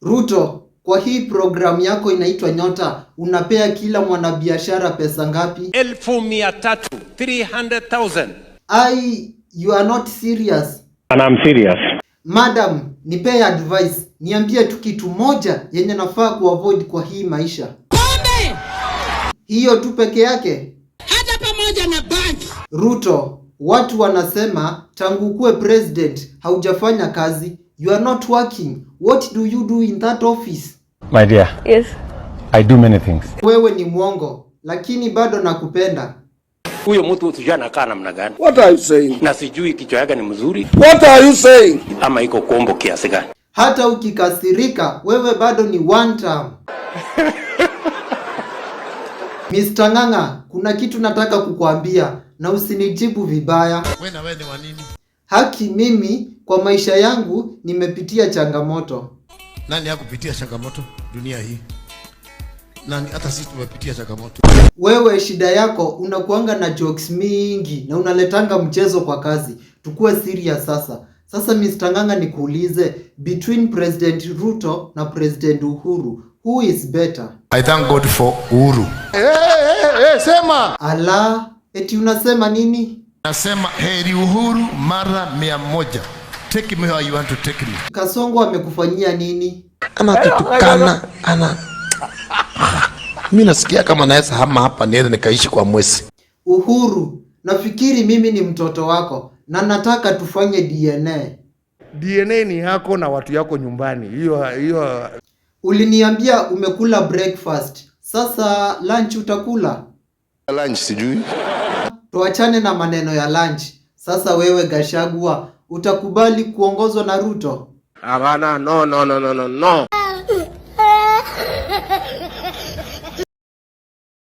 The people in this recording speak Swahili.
Ruto, kwa hii programu yako inaitwa Nyota, unapea kila mwanabiashara pesa ngapi? 300,000, 300,000. Ai, you are not serious. And I'm serious. Madam, nipee advice. Niambie tu kitu moja yenye nafaa kuavoid kwa hii maisha. Pombe. Hiyo tu peke yake? Hata pamoja na bangi. Ruto, watu wanasema tangu ukuwe president haujafanya kazi. You are not working. What do you do in that office? My dear. Yes. I do many things. Wewe ni mwongo, lakini bado nakupenda. Huyo mtu sijui anakaa namna gani. What are you saying? Na sijui kichwa yake ni mzuri What are you saying? Ama iko kombo kiasi gani. Hata ukikasirika, wewe bado ni one term. Mr. Ng'ang'a, kuna kitu nataka kukuambia na usinijibu vibaya. Wewe na wewe ni wa nini? Haki mimi kwa maisha yangu nimepitia changamoto. Nani hakupitia changamoto dunia hii? Nani? Hata sisi tumepitia changamoto. Wewe shida yako unakuanga na jokes mingi na unaletanga mchezo kwa kazi. Tukue serious sasa. Sasa Mr. Ng'ang'a, nikuulize, between President Ruto na President Uhuru, who is better? I thank God for Uhuru. Hey, hey, hey, sema. Ala, eti unasema nini? Nasema heri Uhuru mara 100. Take me how you want to take me. Kasongo amekufanyia nini? Anatutukana, ana mi nasikia kama naweza hama hapa niende nikaishi kwa mwezi. Uhuru, nafikiri mimi ni mtoto wako na nataka tufanye DNA. DNA ni yako na watu yako nyumbani. Hiyo hiyo. Uliniambia umekula breakfast. Sasa lunch utakula? Lunch sijui. Tuachane na maneno ya lunch. Sasa wewe Gachagua, utakubali kuongozwa na Ruto? Hapana, no, no, no, no, no, no.